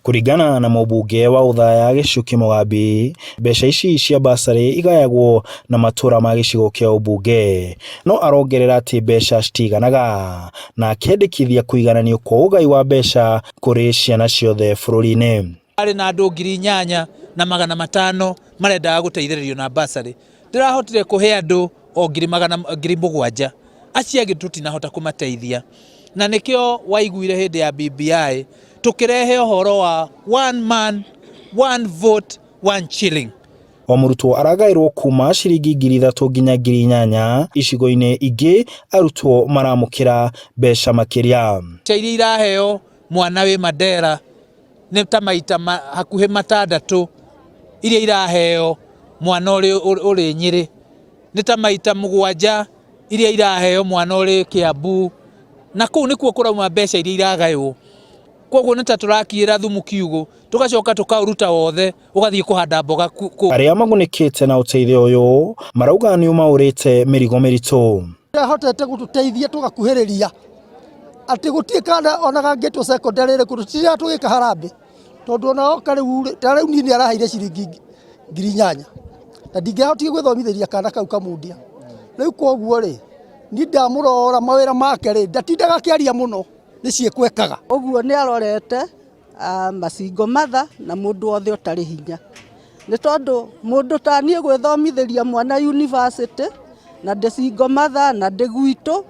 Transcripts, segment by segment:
Kũringana na mũmbunge wa Othaya Gĩchuki Mũgambi, mbeca ici cia bursary igayagwo na matũra ma gĩcigo kĩa ũmbunge, no arongerera atĩ mbeca citiganaga na akendekithia kũigananio kwa ũgai wa mbeca kũrĩ ciana ciothe bũrũri-inĩ. Arĩ na andũ 8500 marendaga gũteithĩrĩrio na bursary. Ndĩrahotire kũhe andũ o 700,000, acio angĩ tũtinahota kũmateithia, na nĩkĩo waiguire hĩndĩ ya BBI tũkĩrehe ũhoro wa one man one vote one shilling. O mũrutwo aragaĩrwo kuma ciringi 3000 nginya 8000, icigo-inĩ ingĩ arutwo maramũkĩra mbeca makĩria. Mbeca iria iraheo mwana wĩ Mandera nĩ ta maita hakuhĩ matandatũ iria iraheo mwana ũrĩ Nyĩrĩ, nĩ ta maita 7 iria iraheo mwana ũrĩ Kiambu, na kũu nĩkuo kũrauma mbeca iria iragaywo. Koguo nĩ ta tũrakiĩra thumu kiugũ, tũgacoka tũkaũruta wothe ũgathiĩ kũhanda mboga kũu. Arĩa magunĩkĩte na ũteithio ũyũ marauga nĩ ũmaũrĩte mĩrigo mĩritũ. Ahotete gũtũteithia tũgakuhĩrĩria atĩ gũtirĩ kana ona gangĩtwo secondary rĩ tũtiraga tũgĩka harambĩ, tondũ ona oka rĩu ta rĩu niĩ nĩ araheire ciringi 8000 na ndingĩahotire gwĩthomithĩria kana kau kamundia. Rĩu koguo rĩ, niĩ ndamũrora mawĩra make rĩ, ndatindaga akĩaria mũno, nĩ ciĩko ekaga. Ũguo nĩ arorete macingo matha na mũndũ wothe ũtarĩ hinya, nĩ tondũ mũndũ ta niĩ gwĩthomithĩria mwana university na ndĩ single mother na ndĩ gwitũ,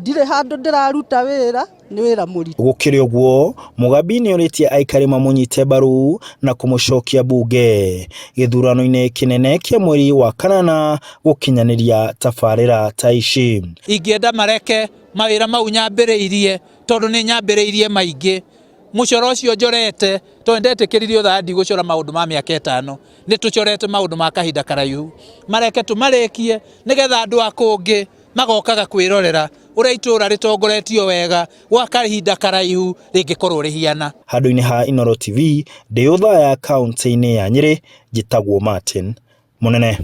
ndirĩ handũ ndĩraruta wĩra, nĩ wĩra mũritũ. Gũkĩrĩ ũguo, Mũgambi nĩorĩtie aikari mamũnyite mbaru na kũmũcokia mbunge gĩthurano-inĩ kĩnene kĩa mweri wa kanana gũkinyanĩria tabarĩra ta ici. Ingĩenda mareke mawĩra mau nyambĩrĩirie, tondũ nĩ nyambĩrĩirie maingĩ. Mũcoro ũcio njorete, tondũ ndetĩkĩririe Othaya ndigũcora maũndũ ma mĩaka 5, nĩ tũcorete maũndũ ma kahinda karaihu. Mareke tũmarĩkie nĩgetha andũ a kũngĩ magokaga kwĩrorera ũrĩa itũũra rĩtongoretio wega gwa kahinda karaihu rĩngĩkorwo rĩhiana. Handũ-inĩ ha Inooro TV, ndĩ Othaya kaũntĩ-inĩ ya Nyĩrĩ, njĩtagwo Martin Mũnene.